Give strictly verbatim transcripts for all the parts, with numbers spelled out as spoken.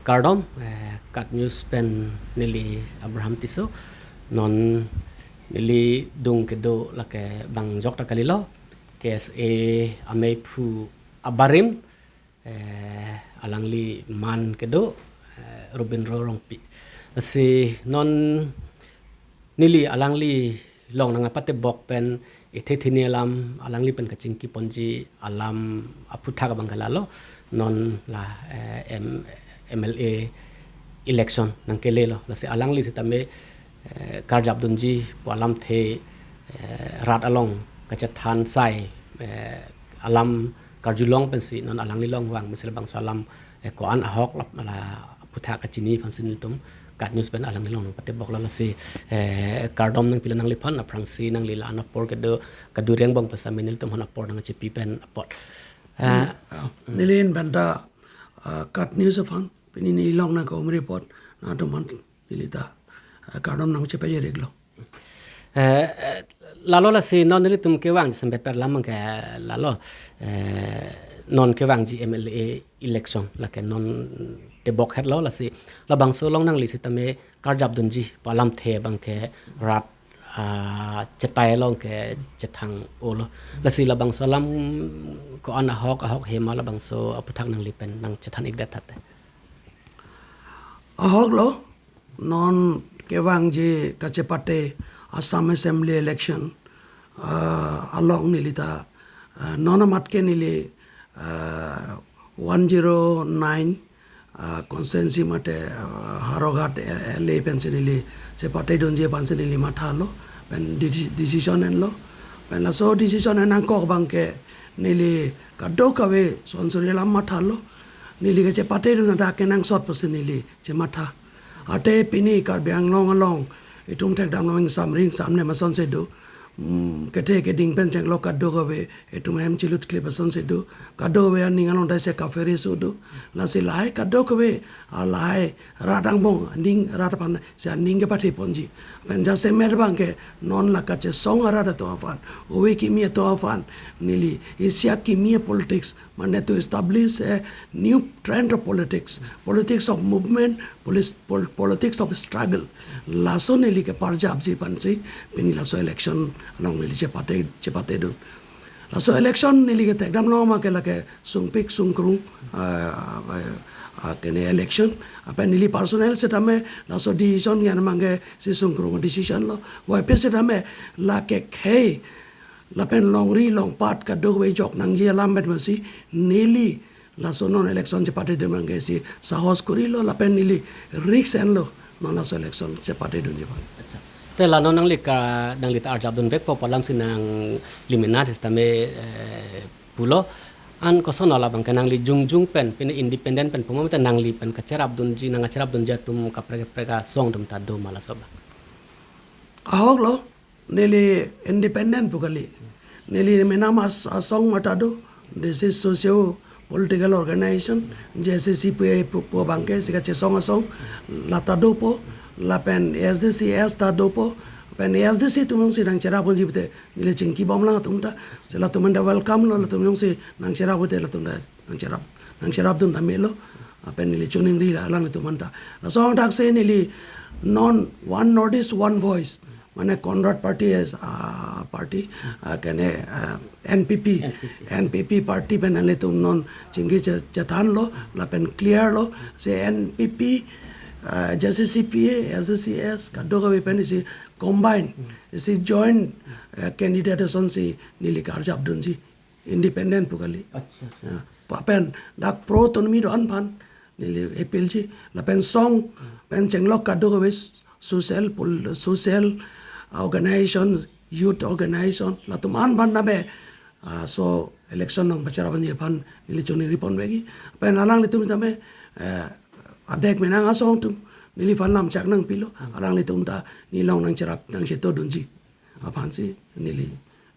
Kardom, eh, KAT News pen neli Abraham Tisso. Non neli dung kedo lake bang jok ta kalilo. K S A ameiphu abarim, eh, alangli man kedo, eh, Robindro Rongpi. Lasi non neli alangli long nangpatebok pen ithe thini alam alangli pen kachingki ponji alam aphuthak abang ke lalo non la, eh, M-, M L A election nangkelelo. Lasi alangli sitame, eh, karjap dunji pu alamthe, eh, rat along kachethan sai, eh, alam karjulong pensi non alangli long vang misil bangso alam, eh, ko-an ahok lap mala aphuthak kachini aphansi nelitum KAT News pen alangli long nangpateboklo. Lasi, eh, kardom nangpilo nangliphan, aphrangsi nangli la-an apor kedo kaduri angbong pen sitame nelitum aphan apor nangchepi pen apot. Eh, Ah, neli in benda, ah, KAT News aphan pini neli long nangka-um report nangtum aphan neli ta, ah, kardom nangchepajir-iklo. Eh, eh, lalo lasi non nelitum kevang sempet per lam ke lalo, eh, non kevangji M L A election lake non tebok hetlo. Lasi labangso along nangli sitame karjap dunji pu alamthe abang ke rat, ah, chetai along kechethang-olo. Lasi labangso alam ko-an ahok ahok hema labangso aphuthak nangli pen nangchethan-ikdet tha te. Ahoklo, non kevangji kachepate Assam Assembly election, ah, along neli ta, ah, non amat ke neli, ah, one zero nine, ah, constituency mate, ah, Howraghat, eh, L A pensi neli chepate dunji aphansi neli mathalo, pen deci-, decision enlo, pen laso decision en angkok abang ke neli kadokave sonsuri alam mathalo, neli kachepate dun adak kenangsot pusi neli chematha. Ate pini Karbi Anglong along itum thekdamlo, ingsamri ingsamne masonse do. Hmm, kethe keding pen chenglok kadokave itum hem chilut klip asonse do. Kadokave aning along daise kaferi su do. Lasi lahai kadokave, ah, lahai rat angbong aning, rat aphan si aning kepathe ponji. Pen jasemet abang ke non la kachesong arat atum aphan, ove kimi atum aphan neli isi akimi a-politics, mane to establish a new trend of politics, politics of movement, polis-, pol-, politics of struggle. Laso neli keparjapji aphansi pini laso election along neli chepate, chepate dun. Laso election neli kethekdamlo ma ke lake sungpik sungkrung, ah, ah, ah, kene election. Lapen neli personal sitame laso decision nangji abang ke si sungkrung decision lo. Waipi sitame lake khei lapen longri longpat kadokave jok nangji alam bet masi neli laso non election chepate dun abang ke si sahos korilo lapen neli risk enlo non laso election chepate dunji aphan. Acha. Te la non nangli ka, nangli ta arjap dunvekpo pu alamsi nangli menat sitame, eh, pulo. An kosonlo labang ke nangli jongjung pen, pini independent pen pu ma mate nangli pen kacherap dunji, nangkacherap dunji atum kaprek kaprek asong atum ta do ma laso abang? Ahoklo, neli independent pu kali. Neli menam as-, asong mata do. This is socio political organization, J C C P A pu, pu abang ke si kachesong asong, la ta dopo, lapen A S D C S ta dopo, pen A S D C atum jongsi nangcherap unji pute neli chingkibomlang atum ta, si latum anta welcome lo, latum jongsi nangcherap pute latum ta nangcherap, nangcherap dun ta melo, lapen neli choningri la alanglitum anta. Laso angthak si neli non One Northeast One Voice, mane Conrad Party as, ah, party, ah, kene, ah, N P P. N P P. N P P party pen nanglitum non chingki che-, chethanlo, lapen clear lo, si N P P, ah, J C C P A, S D C S, kadokave pen isi combine, isi joint, ah, candidate asonsi neli karjap dunji. Independent pu kali. Acha, acha. Ya. Lapen dak pro autonomy do-an aphan neli appeal ji. Lapen song, pen chenglok kadokave social, pol-, social, ah, organization, youth organization, latum an aphan tame, ah, so election nangpacherap unji aphan neli choningri ponvekji. Pen alanglitum tame, eh, adek menang asong atum neliphan lamchak nangpilo, alanglitum ta neli long nangcherap, nangcheto dunji aphansi neli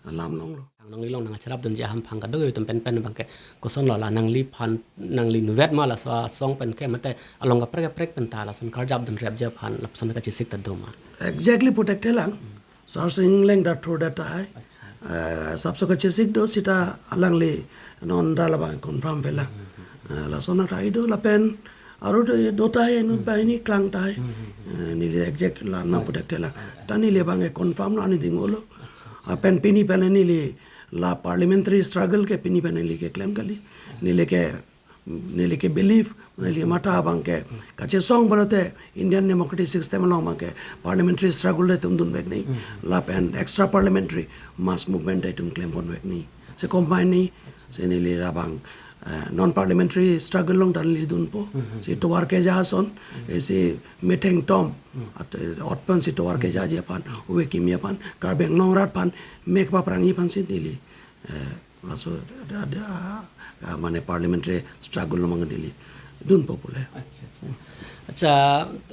lam longlo. Nangli long nangcherap dunji ahamphan kadokave atum pen pen abang ke kosonlo la nangliphan, nangli nuvet ma laso asong pen ke mate along kaprek kaprek pen ta lason karjap dunrepji aphan lapuson kachesik ta do ma? Exactly pu thekthelang. Sar Sing Engleng ta thur det tahai. Acha. Eh, sapso kachesik do seta alangli non ta labang confirm pelang. Eh, lason athai do lapen Aro do, do tahai, inut banghini klang tahai. Hmm, hmm, hmm. Eh, neli exact la nang Oi. pudak tela. Oi, oi. Ta neli abang ke confirm lo, ani ding-olo. Acha, acha. Lapen pini pen neli la parliamentary struggle ke pini pen neli keklem kali. Neli ke, neli ke believe, neli matha abang ke kachesong pulote Indian democratic system along abang ke parliamentary struggle ta itum dunvek nangji. Hmm. Lapen extra parliamentary mass movement ta itum klem ponvek nangji. Si combine nangji, si neli labang, eh, non parliamentary struggle along ta neli dunpo. Hmm. Si tovar keja ason, eh, si metheng tom, Hmm. at, eh, otpon si tovar kejaji aphan, ove kimi aphan, Karbi Anglong arat aphan mek paprangji aphan si neli, eh, laso ada, ada, ah, mane parliamentary struggle along abang neli dunpo pule. Acha, acha. Acha,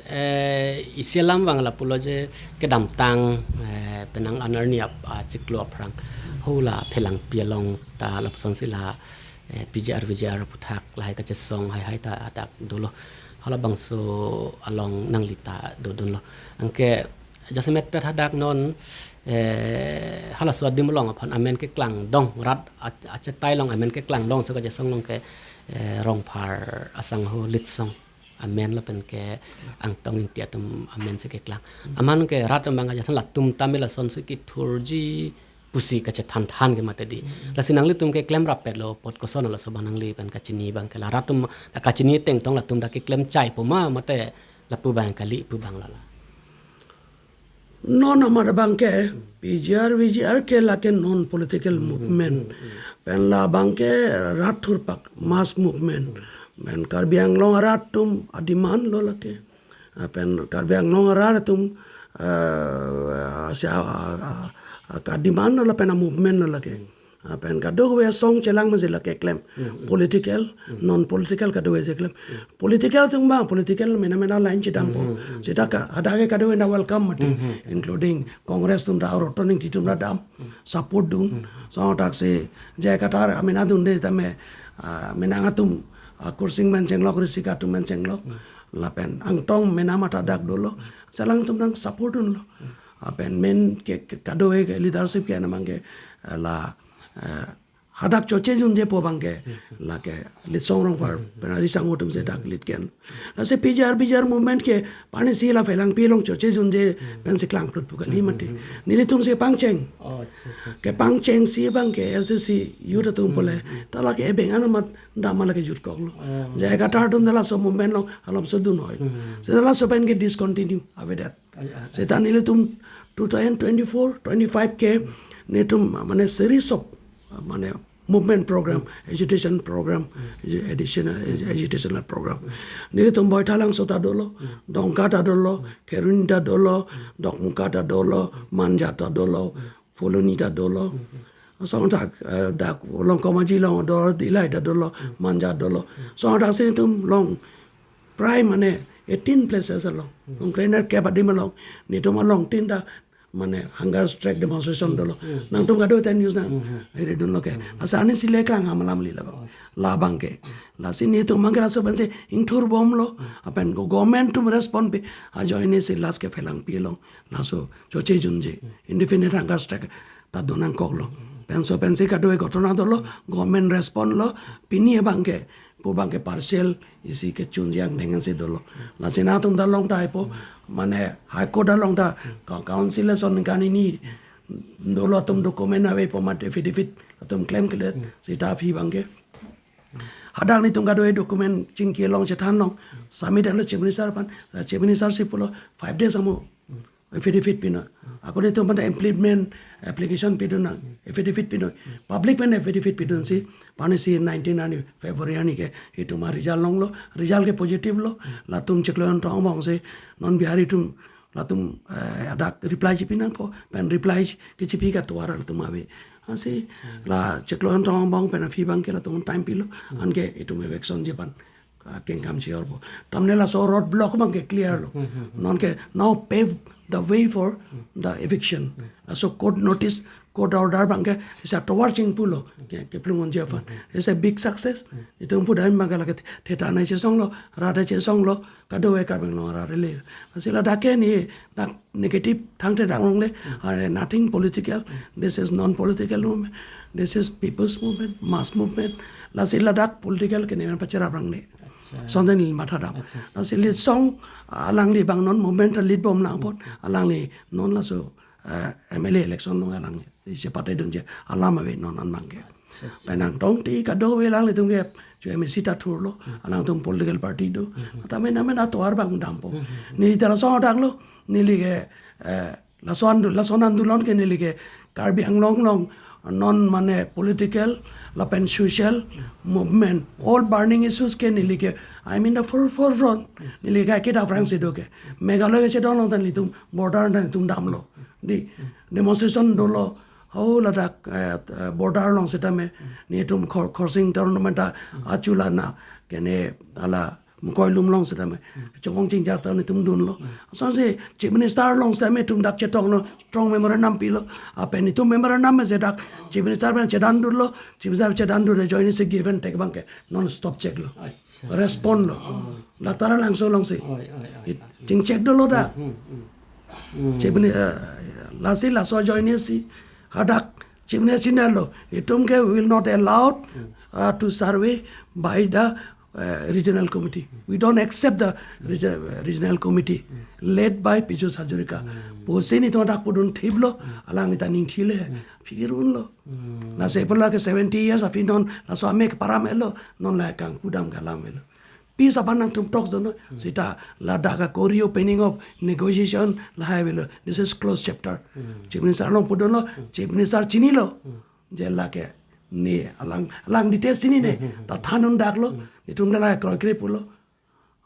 eh, isi alam abang lapulo je kedamtang, eh, penang anerni ap-, achiklo aphrang. Hula phelangpi along ta lapusonsi la, eh, P G R V G R aphuthak lahai kachesong haihai ta hadak dolo. Halabangso along nangli ta dodunlo. Anke jasemet pet hadak non, eh, halaso adim along aphan amen keklang dong rat a-, achetai along amen keklang dong so kachesong along ke, eh, Rongphar asangho Litsong amen lapen ke Angtong Ingti atum amen si keklang. Aman ke rat abang kachethan latum ta me lasonsi kethurji pusi kachethan than ke mati di. Lasi nanglitum keklem rapetlo apot koson laso abang nangli pen kachini abang ke la rat atum kachini tengtong latum ta keklem chaipo ma mate lapu abang kali pu abang lala. Non amat abang ke P G R V G R ke lake non political movement. Pen labang ke rat thurpak mass movement. Pen Karbi Anglong arat atum ademand lo lake. Ah, pen Karbi Anglong arat atum, ah, si, ah, ah, ah, ka demand lo lapen a movement lo lake. Ah, pen kadokave asong chelang masi lake klem. Hmm, hmm. Political, Hmm. non political kadokave cheklem. Hmm. Political atum abang, political mena mena line chedampo. Hmm, hmm, hmm. Seta ka, hadak ke kadokave ta welcome mati, Hmm, hmm. including Congress atum ta, Ratan Engti atum ta dam, Hmm. support dun. Hmm. Laso athak si J I Kathar amena dunde tame, ah, mena atum, ah, Khursing Menchenglok, Risika atum Menchenglok. Hmm. Lapen Angtong mena mata dak dolo. Chelang atum nang support dunlo. Hmm. Lapen main ke, ke kadokave ke leadership ke namang ke, eh, la, eh, hadak choche junjepo abang ke, Hmm. lake Litsong Rongphar, Hmm. pen ari sangho atum si dak lead ke-en. Lasi P G R V G R movement ke pani si la phelangpi along choche junje Hmm. pensi klangplut pu kali Hmm, mati. hmm, hmm. Nelitum si pangcheng. Oh, acha, acha, acha. Kepangchengsi abang ke S S C youth atum Hmm, pule. hmm. Ta lake ebeng an amat dam lake youth kok lo. Oh, J I Kathar atum ta laso movement along alam so dun hoi. Hmm. Seta laso pen ke discontinue avedet. Ai, ai, ai. Seta nelitum two thousand twenty-four twenty-five ke netum mane series of mane movement program, Hmm. agitation program, Hmm. agi-, additional, agi-, agitational program. Hmm. Nelitum Boithalangso ta dolo, Hmm. Dongka ta dolo, Hmm. Kheroni ta dolo, Hmm. Dokmoka ta dolo, Hmm. Manja ta dolo, Hmm. Phuloni ta dolo. Hmm. Laso athak, eh, dak along Komaji along dolo, Dillai ta dolo, Hmm. Manja dolo. Hmm. Laso athak si netum along prai mane eighteen places along. Hmm. Along Greater Kep adim along. Netum along tin ta mane hunger strike demonstration Hmm. dolo. Hmm. Nangtum kadokave ta news nang Hmm. eri dunlo ke. Hmm. Lasi ani si le klang ham alam li labang. Oh. Labang ke. Hmm. Lasi netum abang ke laso pensi ingthur bomlo. Hmm. Lapen go-, government atum respond pi. Ajoine si last ke phelangpi along. Laso choche junje. Hmm. Indefinite hunger strike ta do nangkoklo. Hmm. Penso pensi kadokave ghotona dolo. Hmm. Government respond lo. Pini abang ke pu abang ke partial isi kechunji angdeng si dolo. Lasi netum ta along ta haipo, mane High Court along ta ka-, council ason ningkan hini dolo atum document avepo mate affidavit atum klemkledet seta aphi abang ke. Hadak netum kadokave document chingki along chethan along submit lo Chief Minister aphan, Chief Minister si pulo five days amo affidavit pinoi. Ako netum pen implement application pidun nang, affidavit pinoi. Public pen affidavit pidunsi, pani si nineteen arni February arni ke itum a result longlo, result ke positive lo, latum chiklo ajontong angbong si, non Bihari atum, latum, eh, hadak reply chipi nangpo, pen reply kechipi ke tovar latum ave. Ansi, la chiklo ajontong angbong pen aphi abang ke latum time pilo, anke itum eviction ji aphan ah, kengkam chior bo. Tamne laso road block abang ke clear lo. Hmm, hmm, hmm. Non ke now pave the way for the eviction. Hmm. Laso court notice, court order abang ke isi atovar chingpu lo. Ke, keplung unji aphan. Hmm, hmm. It's a big success. Hmm. Itum pudam abang ke lake theta nai chesong lo, rada chesong lo, kadokave Karbi Anglong arat le. Lasi ladak ke ne, dak negative thangte dak longle, Hmm. are nothing political. Hmm. This is non-political movement. This is people's movement, mass movement. Lasi ladak political ke ne pacherap rangne. Acha. Sonten neli mathadam. Acha, acha. Lasi litsong alangli abang non movement ta lead bom lang apot, alangli non laso, eh, M L A election along alangli chepatedunji alam ave non an abangke. Acha, acha. Penang tongti kadokave alanglitum ke chu M A C ta thurlo, alangtum political party do. Tame namen atovar abang dampo. Neli ta lason adaklo, neli ke, eh, lason andu-, lason andolon ke neli ke Karbi Anglong along non mane political lapen social movement, all burning issues ke neli ke, I mean the full forefront, neli ke kita Francis do ke. Meghalaya chedon along ta nelitum border ta nelitum damlo. Di demonstration dolo, ho ladak, eh, eh, border along setame, netum Khor-, Khorsing tournament ta achula na, kene ala Mukoi Lum along setame, chongong chingjak ta netum dunlo. Asonsi Chief Minister along setame netum dak chetonglo, strong memorandum pilo. Lapen netum memorandum me je dak Chief Minister pen chedan dunlo, Chief Minister chedan dun ajoine si give and take abangke non stop cheklo. Acha, acha. Respond lo. Oh, acha. Dak Taralangso alongsi. Oi, oi, oi, oi. Chingchek dolo dak. Hmm, hmm. Hmm. Chief Mini-, eh, lasi laso ajoine si hadak Chief Minister chinilo, netum ke will not allowed, uh, to survey by the, uh, regional committee. We don't accept the regi-, uh, regional committee led by Piyush Hazarika. Pusi netum dak pudun thiplo, alangli ta ning thile, phirunlo. Lasi pulo ke seventy years aphi non laso amek param elo, non la kangkudam ke alam elo. Peace aphan nangtum talks dunnon. Seta ladak ako reopening of negotiation lahai avelo. This is closed chapter. Chief Minister along pudunlo, Chief Minister chinilo. Je lake ne alang, alang details chinine. Ta than-un daklo. Netum la kroikre pulo.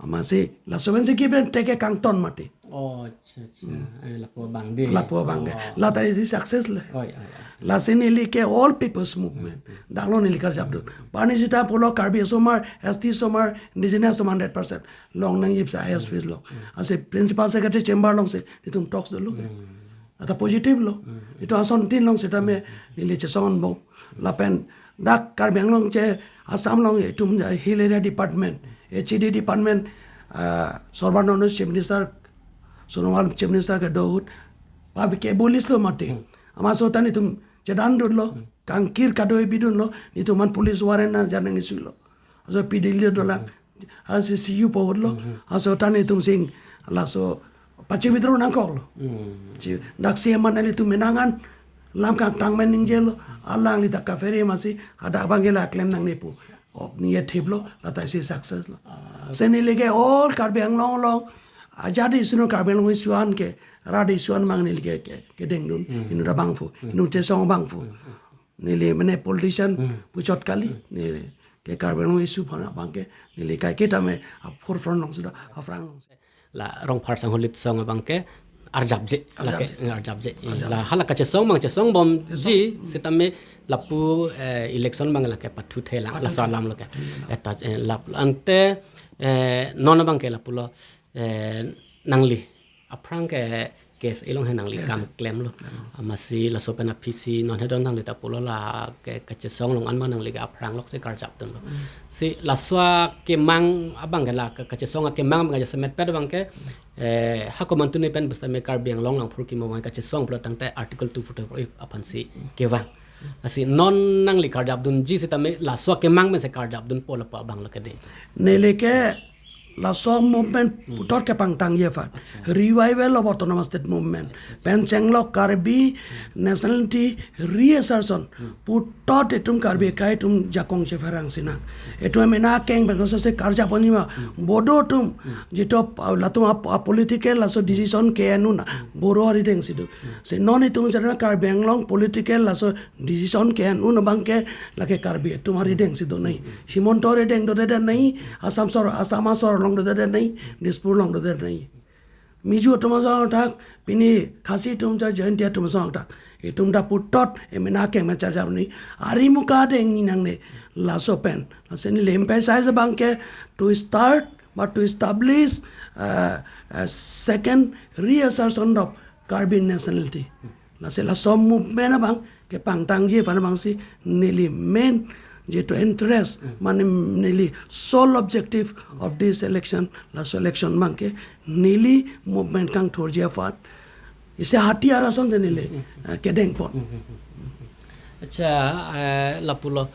Amatsi laso pensi give and take ke kangton mati. Oh, acha, acha. Eh, lapu abang di. Lapu abang ke. Oh. La tadi di success le. Oh, ya, ya. Lasi neli ke all people's movement. Dak along neli karjap dun. Pani sita pulo Karbi asomar, S T asomar, indigenous atum hundred percent. Longnang ip sa I S P along. Ansi principal secretary chamber alongsi netum talks dunlo. Ata positive lo. Netum asontin along setame neli chesong bom. Lapen dak Karbi Anglong che Assam along etum hill area department, H A D department, ah, Sarbananda Chief Minister, Sonowal Chief Minister kedo ahut, pabi ke police lo mati. Amatsi ta netum chedan dunlo, kangkir kado-e pidunlo, netum aphan police warrant na jar nang-isulo. Aso P W D dolang, aso C U po lo, aso ta netum sing, laso pachi withdraw nangkoklo. Chi, dak C M an nelitum menangan, lam kangtang men ningjelo, alangli dak kafere amatsi, hadak abang ke la klem nangne pu. Ok, ningje thiplo, lata si success lo. Ah. Lasi neli ke all Karbi Anglong along, ajat issue non Karbi Anglong issue an ke, rat issue an abang neli ke, ke, kedeng dun, inut abangphu, inut chesong abangphu. Neli mane politician puchot kali, neli ke Karbi Anglong issue aphan abang ke, neli kaiketa me, a forefront along sudah, aphrang along. La Rongphar sangho litsong abang ke arjapje, lake arjapje. Arjapje. Eh, arjapje. La hala kachesong abang chesong bomji, chesong. Setame lapu, eh, election abang lake pathuthelang, pathuthelang. Laso alam lake. Pathuthelang. Eta, eh, lap, ante, eh, non abang ke lapulo, eh, nangli aphrang ke case along he nangli, case, kam klemlo. Klemlo. Amatsi laso pen aphisi non he don nangli ta pulo lake kachesong along anma nangli ke aphrang loksi karjap dunlo. Si laso akemang abang ke la ke kachesong akemang abang ke jasemet pet abang ke, eh, ha komantu ni pen basta me Karbi Anglong along phurkimo abang kachesong pulo tangte Article two forty-four A aphansi kevang. Lasi non nangli karjap dunji setame laso akemang pensi karjap dunpo lapu abang lo ke di. Neli ke laso movement puthot kepangtangji aphan. Acha. Revival of Autonomous State Movement. Acha, acha. Pen chenglok Karbi nationality reassertion. Puthot etum Karbi akai atum jakong chepherang sinang. Etum emena keng pen kosose karjap ponji ma. Bodo atum, jito, uh, latum ap-, ap-, political laso decision ke-en un Boro arideng si do. Si non etum sedang Karbi Anglong political laso decision ke-en un abang ke lake Karbi atum arideng si do nai. Himanta arideng dodedet nai, Assam sor, Assam asor along dodedet nai, Dispur along dodedet nai. Mizo atum asong thak, pini Khasi atum cha Jaintia atum asong thak. Etum ta puthot, emena keng ma charjap ni. Ari muka deng ni nangne, laso pen. Lasi neli emphasize abang ke to start, but to establish, uh, uh, second reassertion of Karbi nationality. Lasi laso movement abang kepangtangji aphan abangsi neli main jitu interest, mane neli sole objective of this election, laso election abang ke neli movement kangthurji aphan. Isi hatiyar ason si neli, eh, kedengpon. Acha, eh, lapulo.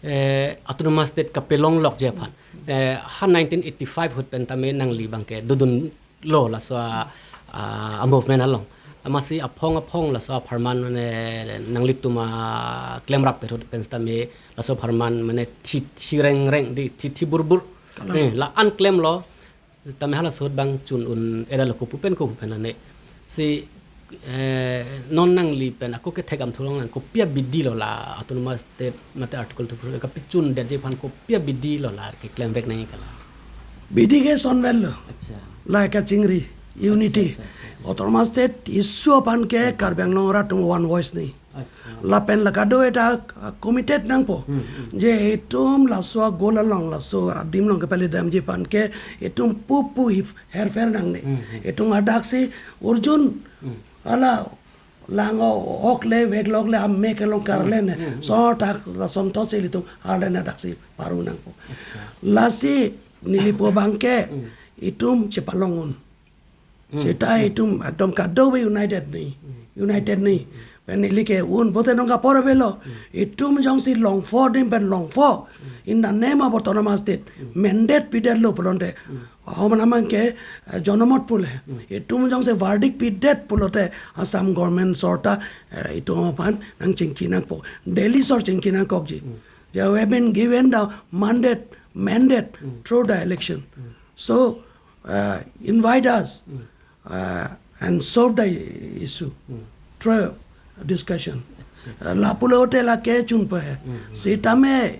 eh, autonomous state kapelonglokji aphan. Eh, ha nineteen eighty-five ahut pen tame nangli abangke dodunlo laso a, a, a movement along. Amatsi aphong aphong laso apharman mane nanglitum aklemrap ahut pen tame laso apharman mane thi thi reng reng di thi thi bur bur. Kalang. Eh, la-an klemlo. Tame halaso ahut abang chun un-edetlo, kopu pen kopu pen ane. Si, eh, non nangli pen ako kethek amthu along nang kopi abidi lo la autonomous state mate Article two forty-four kapachundetji aphan kopi abidi lo la keklemvek nangji kala? Bidi ke sonvel lo. Acha. La kachingri, unity. Acha, acha, acha. Autonomous state issue aphan ke Karbi Anglong arat atum one voice nangji. Acha. Lapen la kadokave ta, ah, committed nangpo. Hmm, hmm. Je itum laso a-goal along, laso adim along kepaledamji aphan ke itum pupu hip herpher nangne. Hmm, hmm. Itum hadaksi urjun Hmm. hala lang-o-ok le, veklok le, amek along karle ne. Hmm, hmm, hmm. So tak la sonto si ilitum arle ne daksi paru nangpo. Acha. Lasi neli pu abangke Hmm. itum chepalong un. Hmm. Seta Hmm. itum ekdom kadokave united nangji. Hmm. United nangji. Hmm. Pen neli ke un bote nong kapor avelo. Hmm. Itum jongsi longpo adim pen longpo. Hmm. In the name of autonomous state. Hmm. Mandate pidetlo pulote. Hmm. Ahom namang ke, eh, jonomot pule. Hmm. Itum jongsi verdict pidet pulote Assam government sorta, eh, itum aphan nangchingki nangpo. Delhi sor chingki nangkokji. Hmm. They have been given the mandate, mandate Hmm. through the election. Hmm. So, uh, invite us, Hmm. uh, and solve the issue Hmm. through discussion. Acha, acha. Uh, lapulote lake chunpe he. Hmm, hmm. Sitame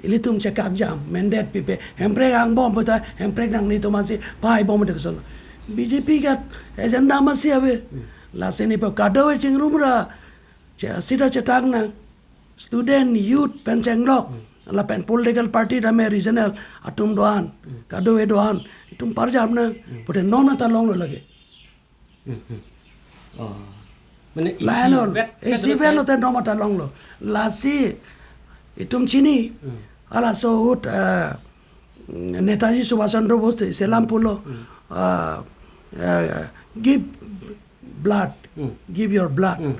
ilitum chekak jam, mandate pipe, Hemprek angbong puta, Hemprek nangne atum si paibom de koson. B J P ke agenda masi ave. Hmm. Lasi neli pu kadokave chingrum ra, che, sita chetak nang. Student, youth, pen chenglok. Hmm. Lapen political party tame regional atum do-an, Hmm. kadokave do-an, itum parjam nang. Hmm. Pute non ata longlo lake. Hmm, hmm. Oh. Mane Lahenlo, isivet, isivet lo te non ata longlo. Lasi itum chini. Hmm. Halaso ahut, eh, Netaji Subhash Chandra Bose selam pulo. Hmm. Ah, eh, give blood, Hmm. give your blood. Hmm.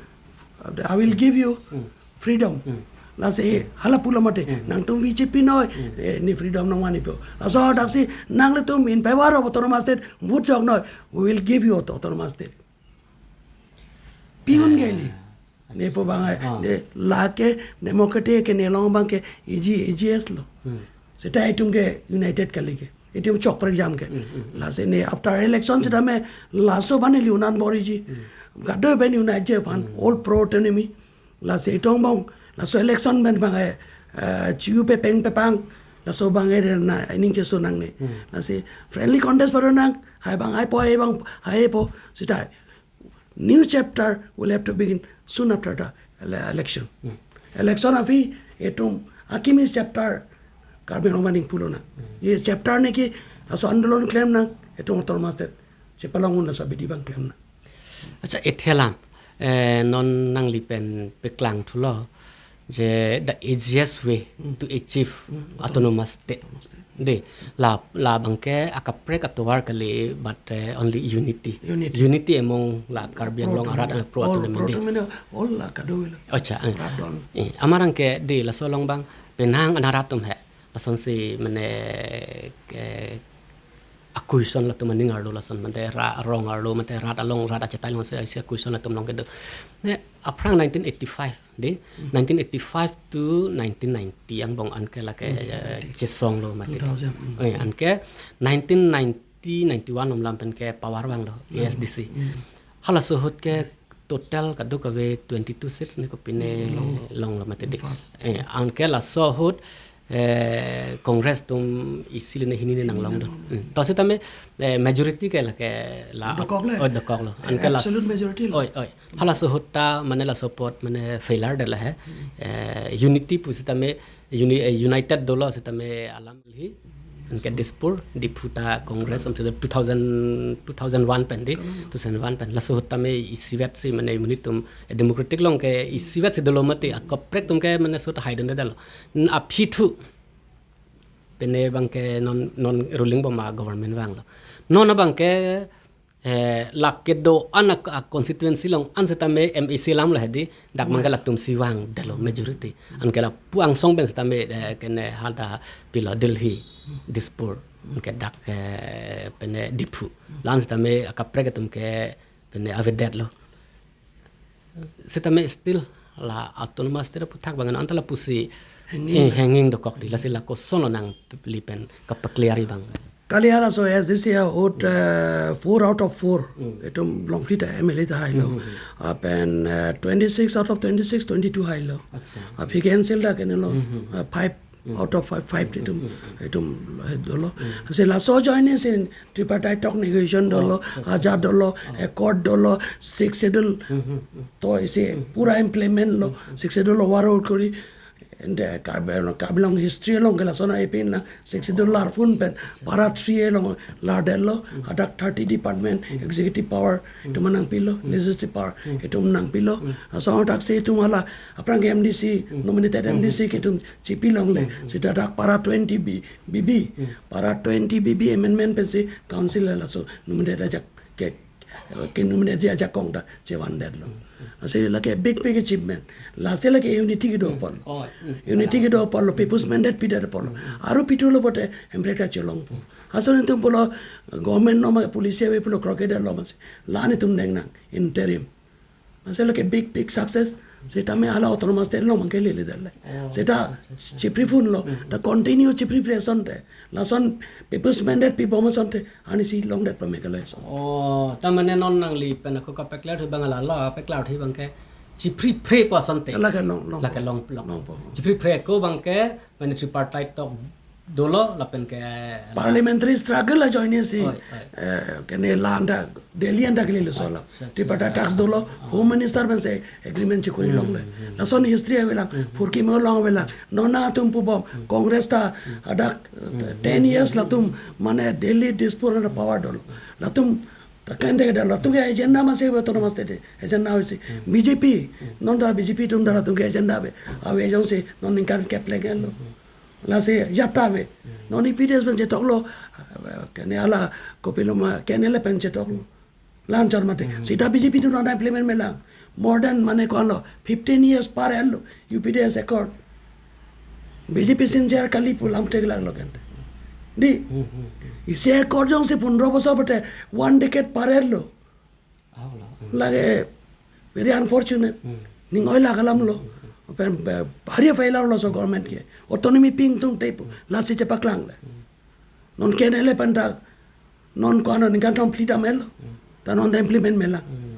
I will give you Hmm. freedom. Hmm. Lasi hala pulo mate, Hmm. nangtum B J P noi, Hmm. eh, neli freedom nangvanji pu. Laso daksi nanglitum in favor of autonomous state, vote jok noi, we will give you auto-, autonomous state. Pi un Ah. kali. Neli pu abang ai, Ah. de lake democratic ke nelong abangke A G, A G S lo. Hmm. Seta itum ke united kali ke. Itum chokprek jam ke. Hmm, hmm, hmm. Lasi neli after election sitame laso abang neli un-an borji. Hmm. Kadokave pen unite ji aphan, Hmm. all pro autonomy. Lasi itum abang, laso election pen abang ai, eh, chiu pepeng pepang. Laso abang ai na ining cheso nangne. Hmm. Lasi friendly contest pado nang, hai abang haipo, hai abang haipo. Seta new chapter will have to begin soon after the ele-, election. Hmm. Election aphi itum akimi chapter Karbi Anglong aning pulo nang. Hmm. Ye chapter neli ke laso andolon klem nang, itum autonomous state chepalong un laso abidi abang klem nang. Acha, ethelam, eh, non nangli pen peklangthulo je the easiest way Hmm. to achieve Hmm. autonomous state. Autonomous state. De, la, labangke akaprek atovar kali, but, eh, only unity. Unity. Unity among la Karbi Anglong arat, eh, pro autonomy. All pro autonomy de. All la kadokave lo. Acha, eh. Rat do-an. Eh, amarang ke de laso along abang penang anarat atum he. Lasonsi mane ke a-question latum aning arlo lason mate ra-, rong arlo mate rat along rat achetai along si, si a-question latum long kedo. Ne aphrang nineteen eighty-five de, Hmm. nineteen eighty-five to nineteen ninety angbong anke lake, Hmm, eh, ninety. Chesonglo mate. Two thousand, hmm. Eh, anke nineteen ninety, ninety-one alam pen ke power vanglo, Hmm. A S D C. Hmm. Halaso ahut ke total kadokave twenty-two seats neli kopine Hmm, long. Longlo mate de. First. Eh, anke laso ahut, eh, Congress atum isi le ne hini ne nanglong do. Hmm. Hmm. To sitame, eh, majority ke lake la Dokok le. Oh, dokoklo. Eh, anke las-, absolute majority lo. Oi, oi. Halaso ahut ta mane laso apot mane failure de la he. Hmm. Eh, unity pu sitame uni-, eh, united dolo sitame alam hi. Anke Dispur, Diphu ta Congress, am sida two thousand, two thousand one pen de, Hmm. two thousand one pen. Laso ahut tame isivet si mane munitum, eh, democratic along ke isivet si dolo mate akaprek atum ke mane sot haidon de dalo. N-, aphi thu. Pine abangke non, non ruling bom a-government vanglo. Non abangke Eh, lake do-an a, a constituency along an setame M A C alam la hedi, dak mangke latum si vangdetlo majority. Anke lapu angsong pen setame, eh, kene hala pilo Delhi, Dispur, anke dak, eh, pene Diphu. La-an setame akaprek atum ke pene avedetlo. Setame still la autonomous state aphuthak abang anta lapusi Hanging. Eh, hanging dokok di, lasi la kosonlo nangli pen kapakliari abang. Kali halaso S D C ahut, eh, four out of four. Hmm. Itum longphli ta M L A ta hailo. Hmm, hmm, hmm. Lapen, eh, twenty-six out of twenty-six, twenty-two hailo. Acha. Aphi cancel ta kenelo. Hmm, hmm, hmm. Eh, five out of five, five Hmm, itum, hmm, hmm. itum, eh, dolo. Hmm. Lasi laso ajoine si tripartite talk negotiation dolo, Oh, acha, acha. Ajat dolo, Oh. Accord dolo, Sixth Schedule. Hmm, hmm, hmm. To isi Hmm. pura implement lo, Hmm, hmm. Sixth Schedule overrule kori. And, eh, Karbi, Karbi Anglong history along ke lason aipin na, Sixth Schedule larpon pen, Acha, acha. Para three along lardetlo, Hmm. hadak thirty department, Hmm. executive power, Hmm. itum nangpilo, Hmm. legislative power, Hmm. itum nangpilo. Hmm. Asong dak si itum hala, aphrang ke M D C, Hmm. nominated Hmm, M D C hmm. ke itum chipilongle. Hmm, hmm. Seta dak para twenty B, B B, Hmm. para twenty B B amendment pensi council laso nominated ajak ke, ke nominated ajakong ta chevandetlo. Hmm, hmm. Lasi lake big, big achievement. Lasi lake unity kedo Hmm. apotlo. Oh, hmm. Unity kedo apotlo, Hmm. people's mandate pidet apotlo. Hmm, hmm. Aru pithulo pote hemprek ta chelongpo. Hmm. Lason itum pulo government no ma policy ave pulo krokedetlo masi. La-an itum deng nang interim. Masi lake big, big success. Setame hala autonomous state along mangke lele dale. Oh, Seta acha, acha, acha. chipri phunlo. Hmm. Ta continue chipri phre asonte. Lason people's mandate pibom asonte. Ani si longdetpo Meghalaya ason. Oh, ta mane non nangli pen ako kapaklar thu abang la lo, paklar thu abang ke chipri phrepo asonte. Lake long, long. Lake long, long. Longpo. Chipri phre ako abang ke mane tripartite talk dolo lapen ke Parliamentary struggle ajoine si, Oi, oi. eh, kene la-an ta Delhi anta kelele sola. Acha, acha. Tripartite talks dolo, Ah. Home Minister pensi agreement chekoi Hmm, longle. hmm. Lason history avelang, Hmm. phurkimo long avelang. Non atum pubom, Hmm. Congress ta Hmm. hadak, Hmm. ten years latum mane Delhi, Dispur anta power dolo. Latum ta kente ke dolo. Latum ke agenda masi autonomous state agenda hoisi. Hmm. B J P, Hmm. non ta B J P atum ta latum ke agenda ave. Ave jongsi non ningkan kep legen lo. Hmm. Lasi jata ave. Hmm. Non U P D S pen chetoklo, kene hala kopilo ma, kene le pen chetoklo. La-an chor mate. Hmm. Seta B J P atum non implement melang. More than mane ko-anlo, fifteen years par-etlo, U P D S accord. B J P sincer kali pu lam theklonglo kente. Di, Hmm, hmm, hmm. isi accord jongsi pondro bosor pote, one decade par-etlo. Aw, la. Hmm. Lake, very unfortunate. Hmm. Ning oilak alamlo. Hmm, hmm, hmm. Pen, ba-, bhari failure lo laso government ke. Autonomy pi ingtungte pu. Hmm. Lasi chepaklangle. Hmm. Non kene le pen ta, non ko-an ningkan thom phli dam etlo. Hmm. Ta non ta implement melang. Hmm.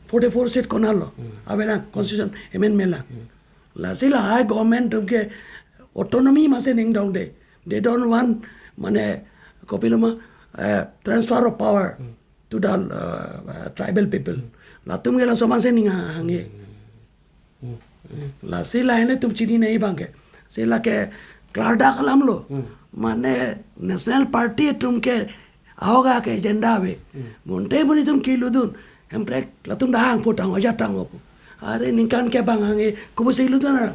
Forty-four seat konatlo. Hmm. Avelang constitution amend melang. Hmm. Lasi lahai government atum ke autonomy masi ning dongde. They don't want mane kopilo ma, eh, transfer of power Hmm. to the, uh, uh, tribal people. Hmm. Latum ke laso masi ning ha-, hanghe. Hmm. Hmm. Lasi lahai netum chini nai abang ke. Si lake klardak alamlo. Hmm. Mane National Party atum ke ahoga ke agenda ave. Hmm. Bonta boni atum keludun. Hemprek latum dak hangpo tang, ajat tang opo. Are ningkan ke abang hanghe, kopusi lutang na.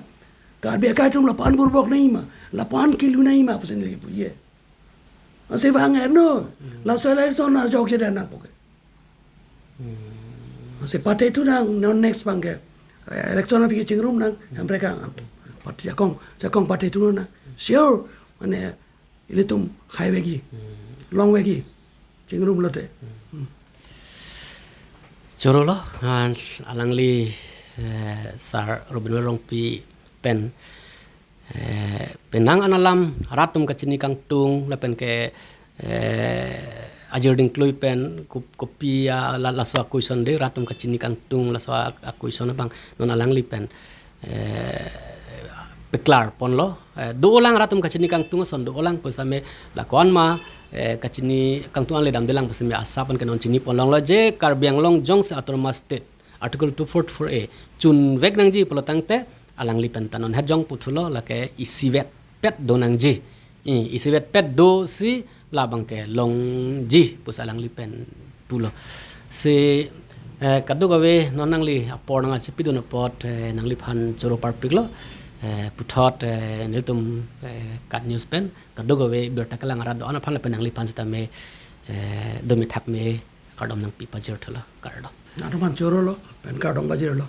Karbi akai atum lapu-an burbok nangji ma, lapu-an kelu nangji ma pusi neli pu ye. Lasi vang erno, Hmm. laso election ajok je dan nangpo ke. Hmm. Lasi pathethu nang, non next abang ke. Eh, election aphi ke chingrum nang, Hemprek ang. Pathe jakong, jakong pathethu nang. Sure, mane ilitum haivekji, Hmm. longvekji, chingrumlote. Hmm. Hmm. Chorolo, ah, alangli, eh, Sar Robin Rongpi pen, eh, penang an alam rat atum kachini kangtung, lapen ke, eh, ajir dingklui pen, ko-, kopi, ah, la-, laso a-question de, rat atum kachini kangtung, laso a-, a-question abang, non alangli pen. Eh, paklar ponlo, eh, dolang rat atum kachini kangtung ason dolang pusitame la ko-an ma, eh, kachini kangtung anle damdelang pusitame asap an ke non chini ponlonglo je Karbi Anglong jongsi Autonomous State Article two forty-four A chunvek nangji pulo tangte alangli pen ta non hetjong puthulo lake isivet pet do nangji. I, isivet pet do si labang ke longji pusi alangli pen pulo. Si, eh, kadokave non nangli apor nangchipidun apot, eh, nangliphan choro parpiklo, eh, puthot, eh, nelitum, eh, KAT News pen kadokave birta kelang arat do-an aphan lapen nangliphan sitame, eh, dome thakme kardom nangpi pajir thulo, kardom. Nangtum aphan choro lo, pen kardom pajirlo.